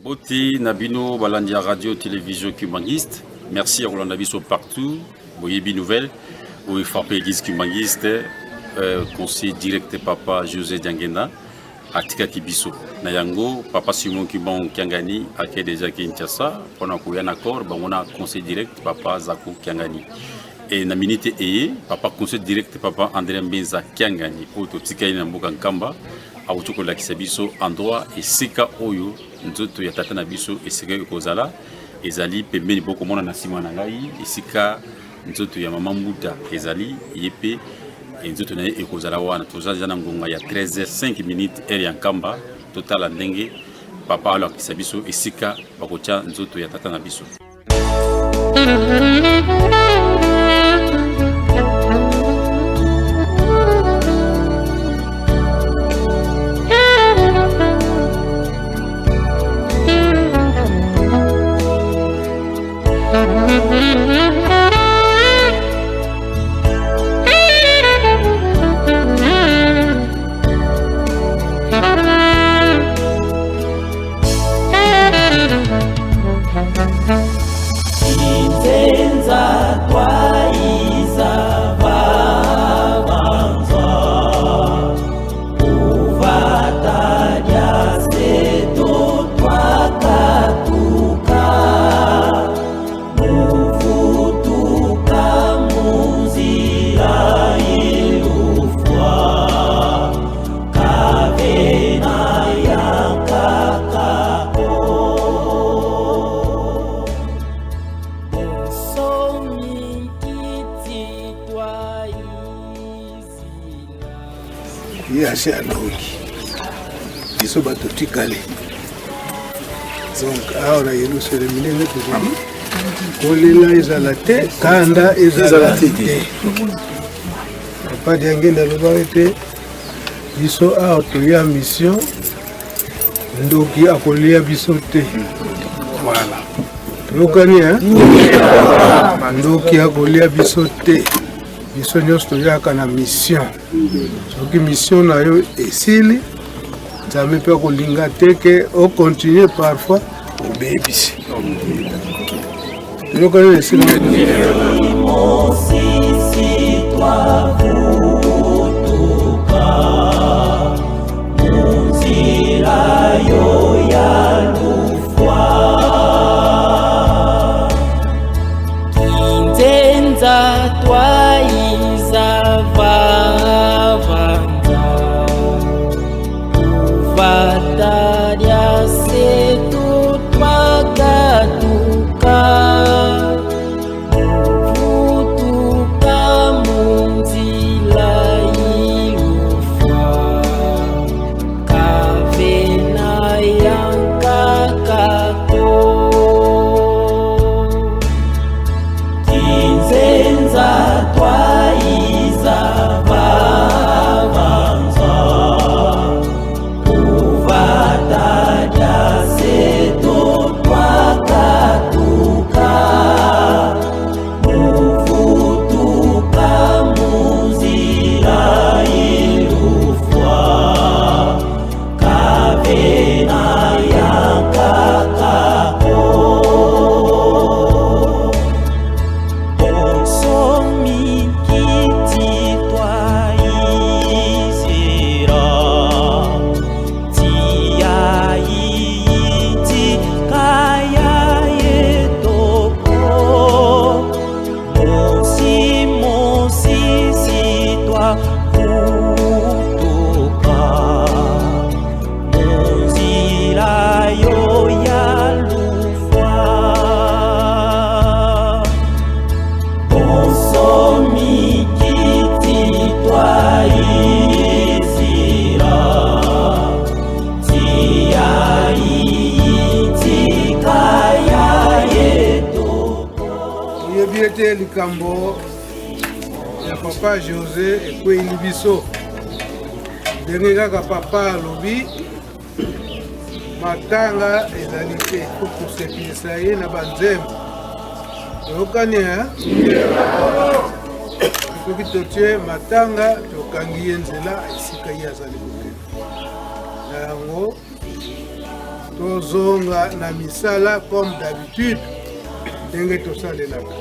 Mbote na bino balandi ya radio télévision kimbanguiste. Merci ya kolanda biso partout. Boyebi nouvelle oyo frappe église kimbanguiste euh, conseil direct papa José Diangenda atikaki biso na yango papa Simon Kimbangu Kiangani ake déjà Kinshasa mpona koya na corps bango na conseil direct papa Zako Kiangani e na minute eye papa conseil direct papa André Mbenza Kiangani oyo totikali na mboka Nkamba awuti kolakisa biso endroit esika oyo nzoto ya tata na biso esika ekozala ezali pembeni bokomona na nsima na ngai esika nzoto ya mama mbuta ezali ye mpe nzoto na ye ekozala wana toza deja na ngonga ya 13h5 minutes heure ya nkamba totala ndenge papa alakisa biso esika bakotya nzoto ya tata na biso Ye asi alongi biso bato tikali donc awa na yelusalemi ndenge tozali kolela ezala te kanda ezala te papa diangenda alobaki te biso awa toya mission ndoki akolia biso te voilà toyokani ndoki akolia biso te biso nyonso toyaka na mission soki mission na yo esili nzambe mpe akolinga te ke ocontinue parfois obebisi toyokani esili. Oyebi ete likambo ya papa Jose ekweyeli biso ndenge kaka papa alobi matanga ezali te po kosepelisa ye na banzembo toyokani soki totie matanga tokangi ye nzela esika ye azali kokende na yango. Tozonga na misala comme d'habitude ndenge tosalelaka.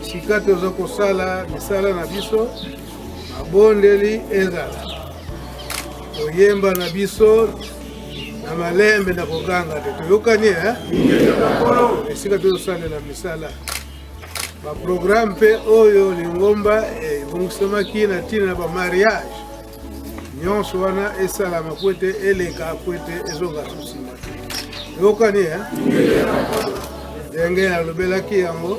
Esika toza kosala misala na biso, mabondeli ezala koyemba na biso na malembe na koganga te. Toyokani eh? Esika tozosalela misala, baprograme mpe oyo lingomba ebongisamaki na ntina na bamariage nyonso wana esalama po ete eleka, po ete ezonga su nsima te. Eyokani eh? Ndenge nalobelaki yango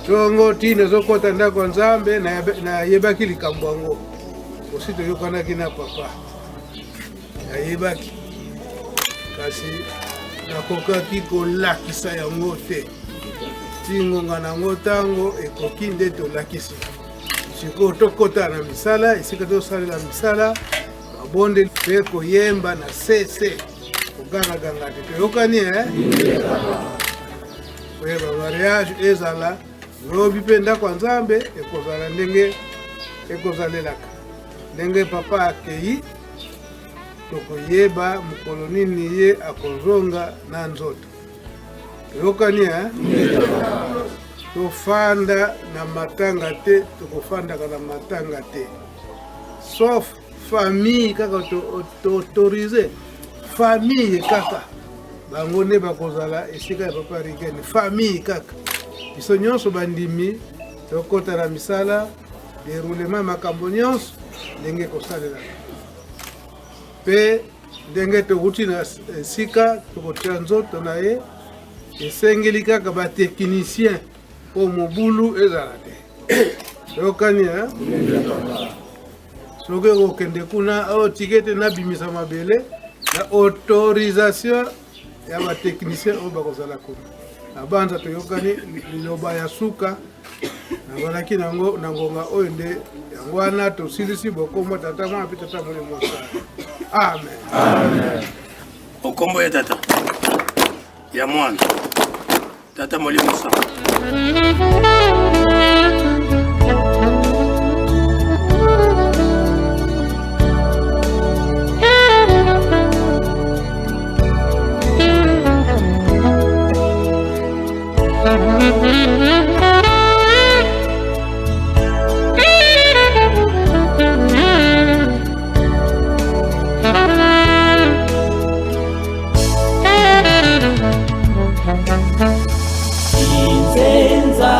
ntongo ntina ezokɔta ndako ya Nzambe, nayebaki likambo yango osi toyokanaki na papa, nayebaki, kasi nakokaki kolakisa yango te ti ngonga na yango ntango ekoki nde tolakisi. Sikoyo tokɔta na misala, esika tosalela misala, mabondeli mpe koyemba na sese, kogangaganga te. Toyokani eh? Koyeba mariage ezala lobi mpe ndako ya Nzambe ekozala ndenge ekozalelaka. Ndenge papa akei, tokoyeba mokolo nini ye akozonga na nzoto. Toyokani eh? Tofanda na matanga te, tokofandaka na matanga te, sauf famille kaka toautorise, famille kaka bango nde bakozala esika ya papa Rigene, famille kaka. Biso nyonso bandimi tokɔta na misala, déroulement makambo nyonso ndenge ekosalelaka mpe ndenge towuti na esika tokotia nzoto na ye. Esengeli kaka batechnicien mpo mobulu ezala te. Toyokani? Soki okokende kuna oyo tike te, nabimisa mabele na autorisation ya batechnicien oyo bakozala kuna na banza. Toyokani? Liloba ya suka nazalaki nango na ngonga oyo nde yango wana. Tosilisi bokombo Tata, Mwana mpe Tata Molimo. Amen, amen. Okombo ya Tata, ya Mwana, Tata Molimo Santo. Inzenza.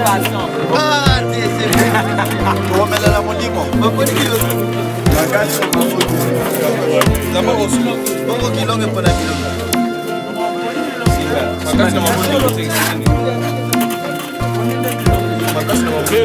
Ah, te, c'est komela na molimo. Makasi bongo kilonge mpona kilonge. Makasi na maboko. Makasi na maboko.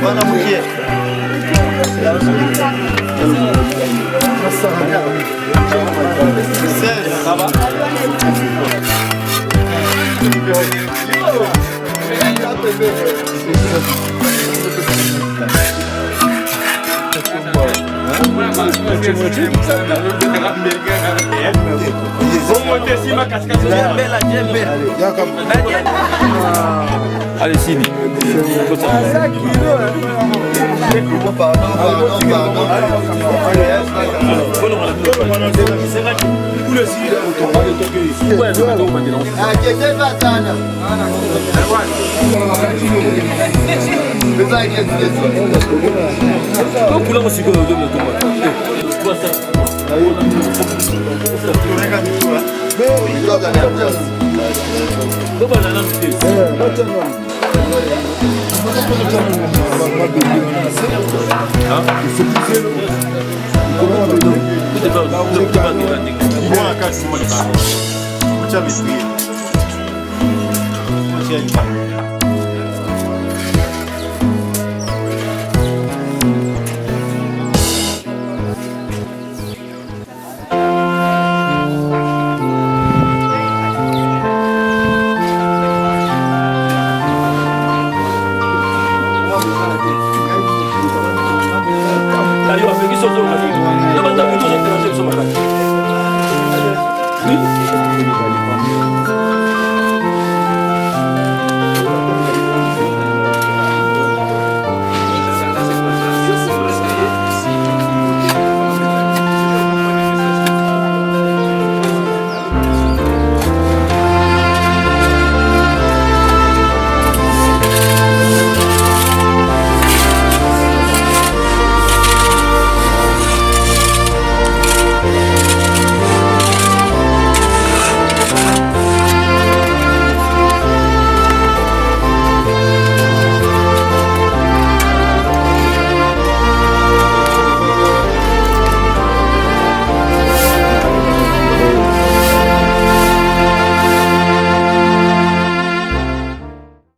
Bwana mukie. Allez, Sini. Pardon, pardon, pardon.